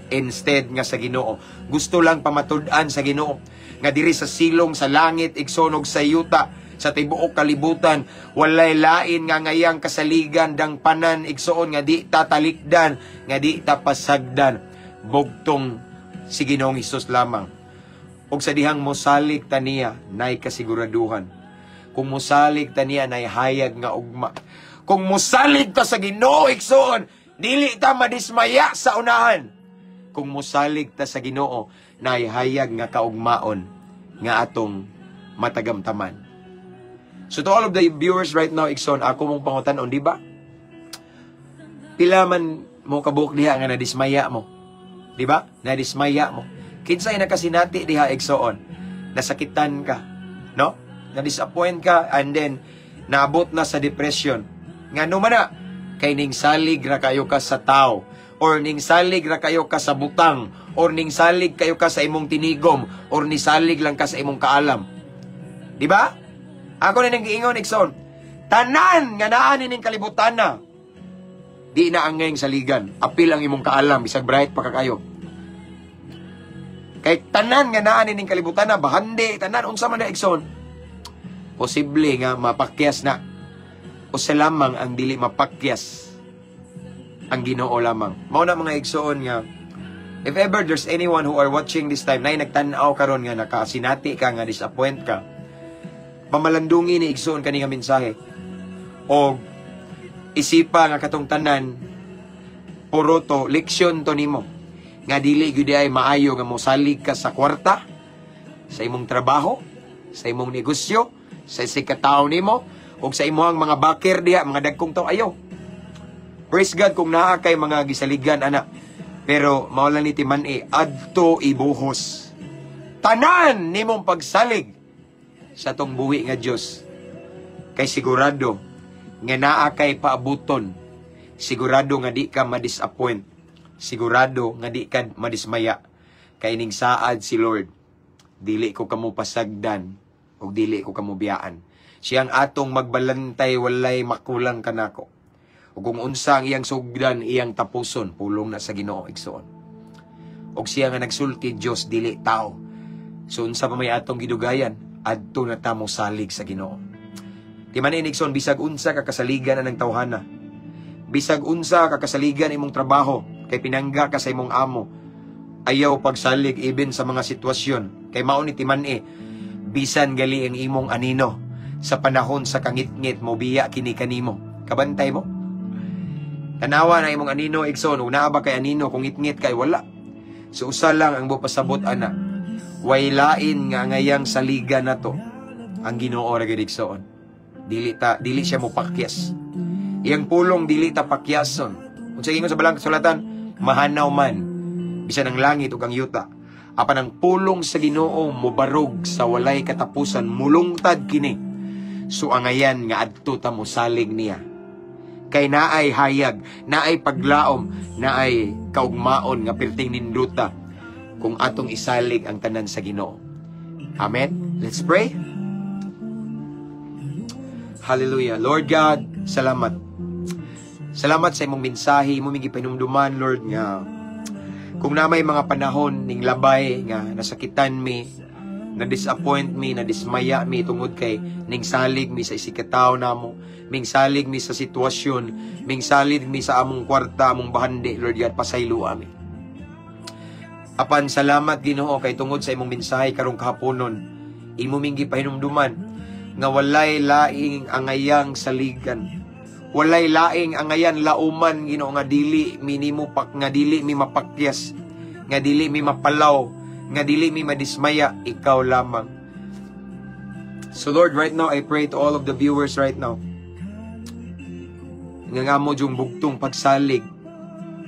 instead nga sa Ginoo. Gusto lang pamatud-an sa Ginoo nga diri sa silong sa langit, igsoon, ug sa yuta, sa tibuok kalibutan, walay lain nga ngayang kasaligan, dangpanan, igsuon, nga di ta talikdan, nga di ta pasagdan, bugtong si Ginoong Hesus lamang. Ug sa dihang mosalig ta niya, nay kasiguraduhan. Kung mosalig ta niya, nay hayag nga ugma. Kung mosalig ta sa Ginoo, igsuon, dili ta madismaya sa unahan. Kung mosalig ta sa Ginoo, nay hayag nga kaugmaon nga atong matagamtaman. So to all of the viewers right now, igsoon, ako mong pangutan-on, di ba? Pila man mo kabuok diha nga nadismaya mo? Di ba? Nadismaya mo. Kinsay nakasinati diha, igsoon? Nasakitan ka, no? Na-disappoint ka and then naabot na sa depression. Ngano man na? Kay ning salig ra kayo ka sa tao or ning salig ra kayo ka sa butang or ning salig kayo ka sa imong tinigom or nisalig lang ka sa imong kaalam. Di ba? Ako na nang giingon, igsoon. Tanan nga naa nining kalibutan na di na angayng saligan. Apil ang imong kaalam, bisag bright pa ka kayo. Kay tanan nga naa nining kalibutan na, bahandi, tanan unsa man na, igsoon. Posible nga mapakyas na. Usa lamang ang dili mapakyas, ang Ginoo lamang. Mao na, mga igsoon, nga if ever there's anyone who are watching this time na nagtan-aw karon nga nakasinati ka nga disappoint ka, pamalandungi ni, igsoon, kani nga mensahe. O isipa nga katong tanan puro to leksyon to nimo nga dili gyud ay maayo nga mosalig ka sa kwarta, sa imong trabaho, sa imong negosyo, sa isig ka tawo nimo ug sa imong mga backer diha, mga dagkong tao. Ayo. Praise God kung naa kay mga gisaligan ana. Pero mao lang ni timan-i, adto ibuhos tanan nimong pagsalig sa atong buhi nga Dios. Kay sigurado nga naa kay paabuton. Sigurado nga di ka ma-disappoint. Sigurado nga di ka madismaya. Kay ning saad si Lord, "Dili ko kamo pasagdan ug dili ko kamo biyaan." Siyang atong magbalantay, walay makulang kanako. Ug kung unsa ang iyang sugdan, iyang tapuson, pulong na sa Ginoo, igsoon. Ug siya nga nagsulti, Dios, dili tao. So unsa pa may atong gidugayan, adto na ta mo salig sa Ginoo. Ti man, igsoon, bisag unsa ka kasaligan anang tawhana. Bisag unsa ka kasaligan imong trabaho, kay pinangga ka sa imong amo. Ayaw pagsalig even sa mga sitwasyon, kay mao ni timan-i, bisan gali ang imong anino sa panahon sa kangitngit, mo biya kini kanimo. Kabantay mo? Tanawa na imong anino, igsoon, ug naa ba kay anino kung ngitngit kay wala. So usa lang ang pasabot ana. Way lain nga ngayang saligan nato, ang Ginoo ra gyud, igsoon. Dili siya mo pakyas. Iyang pulong, dili ta pakyason. Unsa ingon sa balaang kasulatan, mahanaw man bisan ang langit ug ang yuta, apan ang pulong sa Ginoo mobarog sa walay katapusan, mulungtad kini. So angayan nga adto ta mosalig niya. Kay naay hayag, naay paglaom, naay kaugmaon nga perting ninduta kung atong isalig ang tanan sa Ginoo. Amen. Let's pray. Hallelujah. Lord God, salamat. Salamat sa imong mensahe, imong gipanumduman, Lord, nga kung na may mga panahon ning labay nga nasakitan mi, Na-disappoint mi, na-dismaya mi tungod kay ning salig mi sa isigkatawo namo, ming salig mi sa sitwasyon, ming salig mi sa among kwarta, among bahandi, Lord God, pasaylo mi. Apan salamat, Ginoo, kay tungod sa imong mensahe karong kahaponon, imo ming gipahinumduman nga walay laing angayang saligan. Walay laing angayan lauman, Ginoo, nga dili minimo pak nga dili mi mapakyas, nga dili mi mapalaw, nga dili mi madismaya, ikaw lamang. So Lord, right now I pray to all of the viewers right now, nga nga mo yung bugtong pagsalig,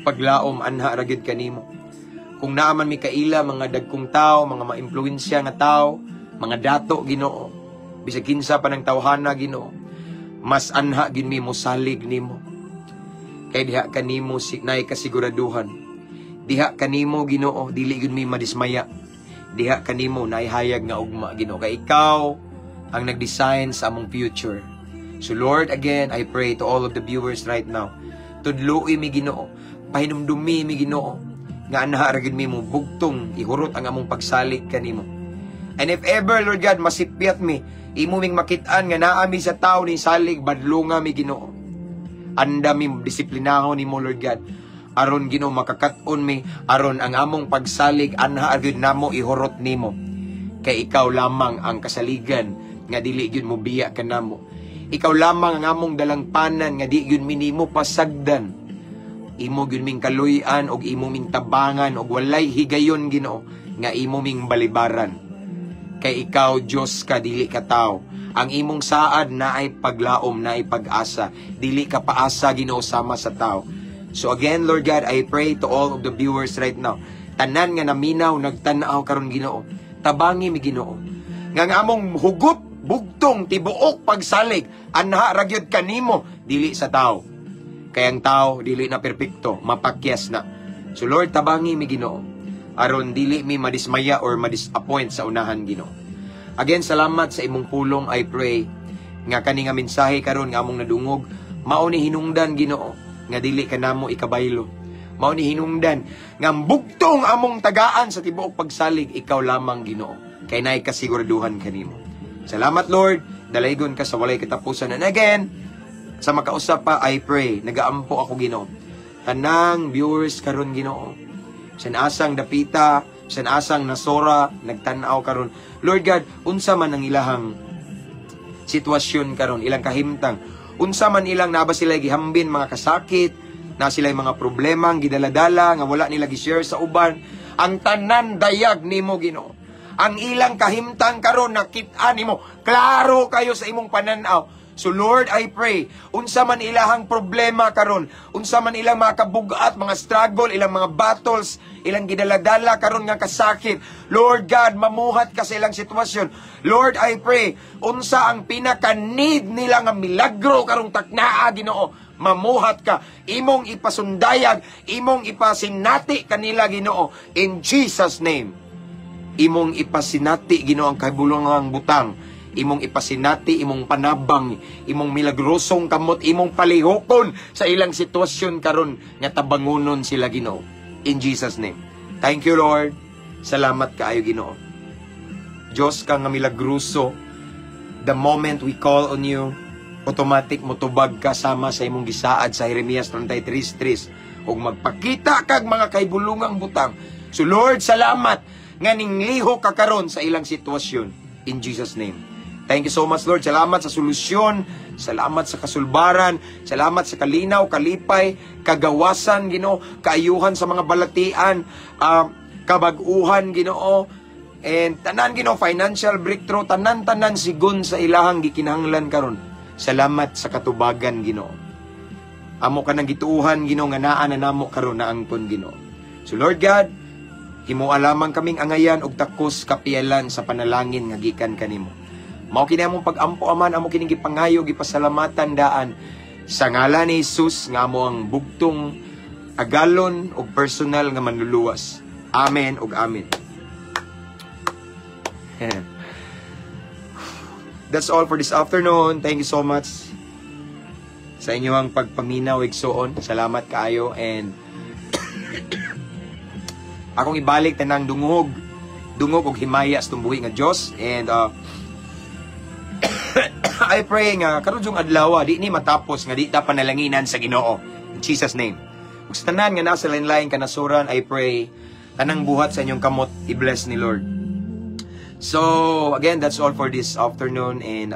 paglaom anha ra gyud kanimo. Kung naa man mi kaila mga dagkong tao, mga maimpluwensya nga tao, mga dato, Ginoo, bisag kinsa pa ng tawhana, Ginoo, mas anha gin mi mosalig nimo. Kay diha kanimo si naay kasiguraduhan. Diha kanimo, Ginoo, dili gyud mi madismaya. Diha kanimo naay hayag nga ugma, Ginoo, kay ikaw ang nag-design sa among future. So Lord, again, I pray to all of the viewers right now. Tudloi mi, Ginoo, pahinumdumi mi, Ginoo, nga anha ra gyud mi mo bugtong ihurot ang among pagsalig kanimo. And if ever, Lord God, masipyat mi, imo ming makit-an nga naa mi sa tao ni salig, badlunga mi, Ginoo. Anda mi disiplinahon nimo, Lord God. Aron, Ginoo, makakat-on mi, aron ang among pagsalig anha gyud namo ihurot nimo. Kay ikaw lamang ang kasaligan nga dili gyud mo biya kanamo. Ikaw lamang ang among dalangpanan nga di gyud minimo pasagdan. Imo gyud ming kaluy-an og imo ming tabangan og walay higayon, Ginoo, nga imo ming balibaran. Kay ikaw Dios ka, dili ka tao. Ang imong saad naay paglaom, naay pag-asa. Dili ka paasa, Ginoo, sama sa tao. So again, Lord God, I pray to all of the viewers right now. Tanan nga naminaw, nagtan-aw karon, Ginoo. Tabangi mi, Ginoo. Nga ang among hugot, bugtong, tibuok pagsalig, anha ra gyud kanimo, dili sa tao. Kay ang tao dili na perpekto, mapakyas na. So Lord, tabangi mi, Ginoo. Aron dili mi madismaya or madisappoint sa unahan, Ginoo. Again, salamat sa imong pulong. I pray nga kani nga mensahe karon nga among nadungog, mao ni hinungdan, Ginoo, nga dili kanamo ikabaylo. Mao ni hinungdan nga ang bugtong among tagaan sa tibuok pagsalig, ikaw lamang, Ginoo. Kay naay kasiguraduhan kanimo. Salamat, Lord, dalaygon ka sa walay katapusan. And again, sa makausap pa, I pray, nagaampo ako, Ginoo. Tanang viewers karon, Ginoo, bisan asang dapita, bisan asang nasora, nagtan-aw karon. Lord God, unsa man ang ilahang sitwasyon karon, ilang kahimtang. Unsa man ilang naa ba sila gihambin mga kasakit, na sila mga problema ang gidaladala nga wala nila gi-share sa uban. Ang tanan dayag nimo, Ginoo. Ang ilang kahimtang karon nakit-an nimo. Klaro kayo sa imong pananaw. So Lord, I pray, unsa man ilahang problema karon, unsa man ilang mga kabugat, mga struggle, ilang mga battles, ilang gidaladala karon nga kasakit. Lord God, mamuhat ka sa ilang sitwasyon. Lord, I pray, unsa ang pinaka-need nila nga milagro karong taknaa, Ginoo, mamuhat ka, imong ipasundayag, imong ipasinati kanila, Ginoo, in Jesus' name. Imong ipasinati, Ginoo, ang kahibulongang butang, imong ipasinati, imong panabang, imong milagrosong kamot, imong palihokon sa ilang sitwasyon karon nga tabangunon sila, Ginoo, in Jesus' name. Thank you, Lord. Salamat kaayo, Ginoo. Diyos ka nga milagroso. The moment we call on you, automatic motubag ka sama sa imong gisaad sa Jeremias 33:3 ug magpakita kag mga kahibulungang butang. So Lord, salamat nga ninglihok ka karon sa ilang sitwasyon, in Jesus' name. Thank you so much, Lord. Salamat sa solusyon, salamat sa kasulbaran, salamat sa kalinaw, kalipay, kagawasan, Ginoo, kaayuhan sa mga balatian, kabag-uhan, Ginoo, and tanan, Ginoo, financial breakthrough, tanan-tanan sigon sa ilahang gikinahanglan karon. Salamat sa katubagan, Ginoo. Amo ka nang gituuhan, Ginoo, nga naa na namo karon na angkon, Ginoo. So Lord God, himoa lamang kaming angayan og takos kapiyalan sa panalangin nga gikan kanimo. Mao kini among pag-ampo, Aman, amo kining gipangayo, gipasalamatan daan sa ngalan ni Jesus nga amo ang bugtong agalon og personal nga manluluwas. Amen ug amen. That's all for this afternoon. Thank you so much sa inyong pagpaminaw, igsuon. Salamat kaayo and akong ibalik tanang dungog. Dungog og himaya sa tumbuhi nga Dios and I pray nga karon jung adlaw di ni matapos nga di ta panalanginan sa Ginoo. In Jesus' name. Ug sa tanan nga nasa lain-lain kanasuran, I pray tanang buhat sa inyong kamot i-bless ni Lord. So, again, that's all for this afternoon and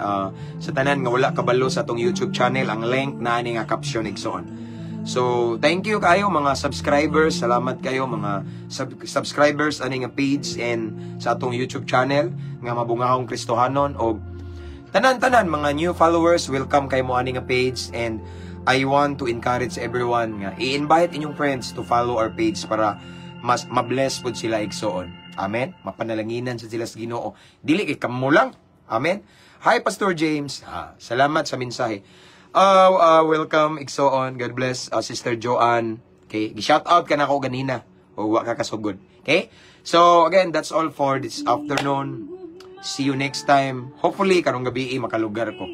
sa tanan nga wala kabalo sa atong YouTube channel, ang link na ani nga caption, igsoon. So, thank you kayo mga subscribers. Salamat kayo mga subscribers ani nga page and sa atong YouTube channel nga Mabungahong Kristohanon og tanan-tanan mga new followers, welcome kayo mo ani nga page and I want to encourage everyone nga i-invite inyong friends to follow our page para mas mabless pud sila, igsoon. Amen. Mapanalanginan sa sila sa Ginoo. Dili kay kamo lang. Amen. Hi, Pastor James. Ah, salamat sa mensahe. Welcome, igsoon. God bless, Sister Joanne. Okay, shout out ka na ako ganina. O wa ka kasugod. Okay? So again, that's all for this afternoon. See you next time. Hopefully karong gabi makalugar ko.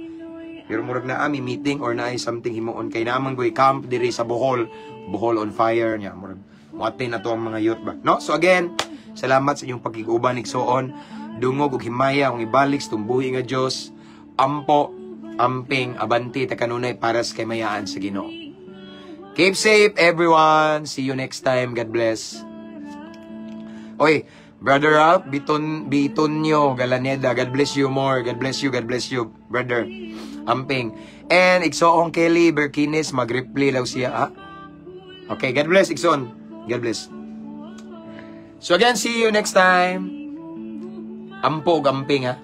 Pero murag na ami meeting or naay something himuon kay naman goy camp diri sa Bohol. Bohol on fire niya. Murag mo na to ang mga youth ba. No? So again, salamat sa inyong pagkig-uban, igsoon. Dungog ug himaya kung ibalik sa tumbuhi nga Dios. Ampo, amping, abanti ta kanunay para sa kaymayaan sa Ginoo. Keep safe, everyone. See you next time. God bless. Oy, Brother Ralph Biton Bitonyo Galaneda. God bless you more. God bless you. God bless you, brother. Amping. And Igsoong Kelly Berkines, mag-reply daw siya. Ah? Okay, God bless, igsoon. God bless. So again, see you next time. Ampo ug amping ha.